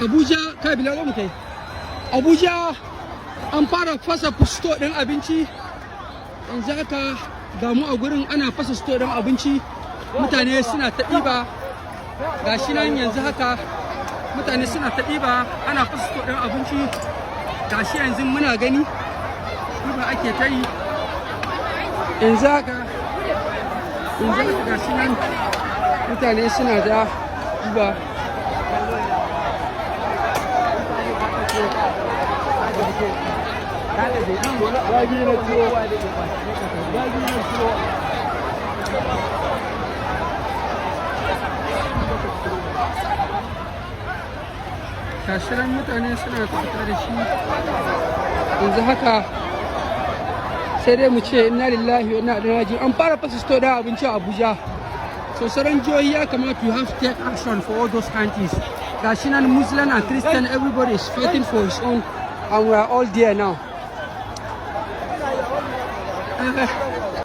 Abuja, kai Bilal, mu kai Abuja, an fara fasa store ɗin abinci. Yanzu haka ga mu a gurin ana fasa store ɗin abinci, mutane suna ta ɗiba. Ga shi nan yanzu haka mutane suna ta ɗiba, ana fasa store ɗin abinci. Ga shi yanzu muna gani, ɗiba ake ta yi yanzu haka. Yanzu haka ga shi nan mutane suna da ɗiba. Gashinan mutane suna fita da shi yanzu haka. Sai dai mu ce inna lillahi wa inna ilaihi raji'un. An fara fasa store da abinci a Abuja. So sauran jihohi ya kamata you have to take action for all those countries. Gashi nan Muslim and Christian, everybody is fighting for his own, and we are all there now.